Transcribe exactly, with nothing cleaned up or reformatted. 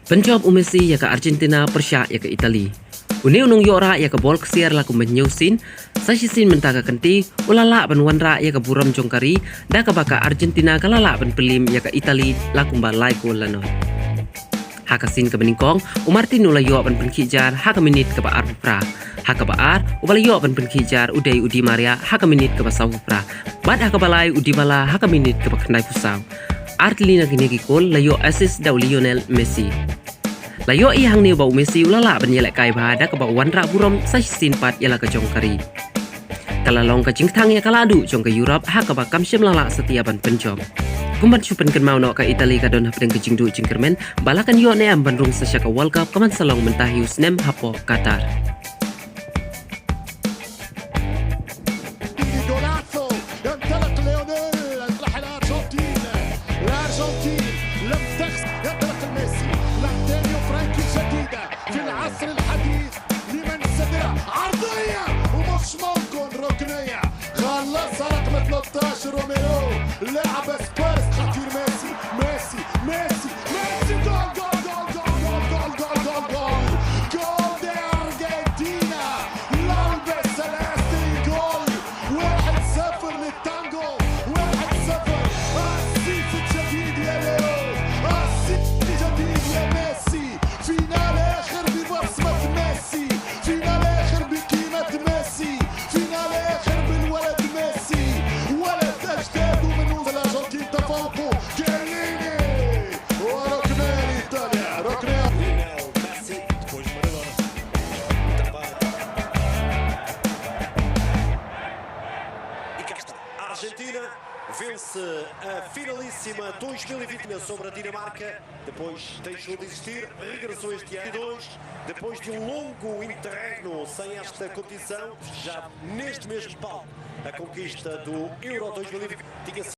Pynjop u Messi ïa ka Argentina pyrshah ïa ka Italy. Une u nongïoh rah ïa ka bol ksiar la kumba hynñiew sien, sa shisien mynta ka kynti u la lah ban wanrah ïa ka burom jong ka ri da kaba ka Argentina ka la lah ban pynliem ïa ka Italy la kumba lai kol la noh. Ha ka sien kaba nyngkong, u Martin u la ïoh ban pynkhih jar ha ka minit kaba arphew phra. Ha kaba ar, uba la ïoh ban pynkhih jar u dei u Di Maria ha ka minit kaba sawphew phra. Bad ha kaba lai u Dybala ha ka minit kaba khyndaiphew saw. Ar tylli na kine ki kol la ïoh assist da u Lionel Messi. La ïohi hangne ba u Messi u la lah ban ïalehkai bha da kaba wanrah burom sa shisien pat ïa la ka jong ka ri. Ka la long ka jingthang ïa ka lahduh jong ka Europe ha kaba kam shym la lah satia ban pynjop. Kumban shu pynkynmaw noh, ka Italy ka don hapdeng ka jingduh jingkyrmen ba la kan ïoh ne em ban rung sa sha ka World Cup ka ban sa long mynta hi u snem hapoh Qatar. Golazo! ينطلق ليونيل، راح الأرجنتين. الأرجنتين لم تخسر. ينطلق ميسي. لانتينيو فرانكي الجديدة في العصر الحديث. لمن سدرة عرضية ومش ممكن ركنية. خلصها رقم ثلاثة عشر روميرو. لعبة سبيرز خطير ميسي. ميسي. ميسي. ميسي. جول، جول، جول، جول. جول دي أرجنتينا. لعبة سلاسل جول. واحد صفر للتانجو. واحد صفر. السيتي الجديد يا ليو. السيتي الجديد يا ميسي. فينال آخر ببصمة ميسي. فينال آخر بقيمة ميسي. فينال آخر بالولد ميسي. ولد أجداده من الأرجنتين تفوقوا. كيليني. وركنيه لإيطاليا. ركنيه. Lionel Messi, depois Maradona. Também. E cá está. A Argentina vence a finalíssima dois mil e vinte sobre a Dinamarca. Depois deixou de existir, regressou este ano. Depois de um longo interregno sem esta competição, já neste mesmo palco, a conquista do Euro dois mil e vinte tinha sido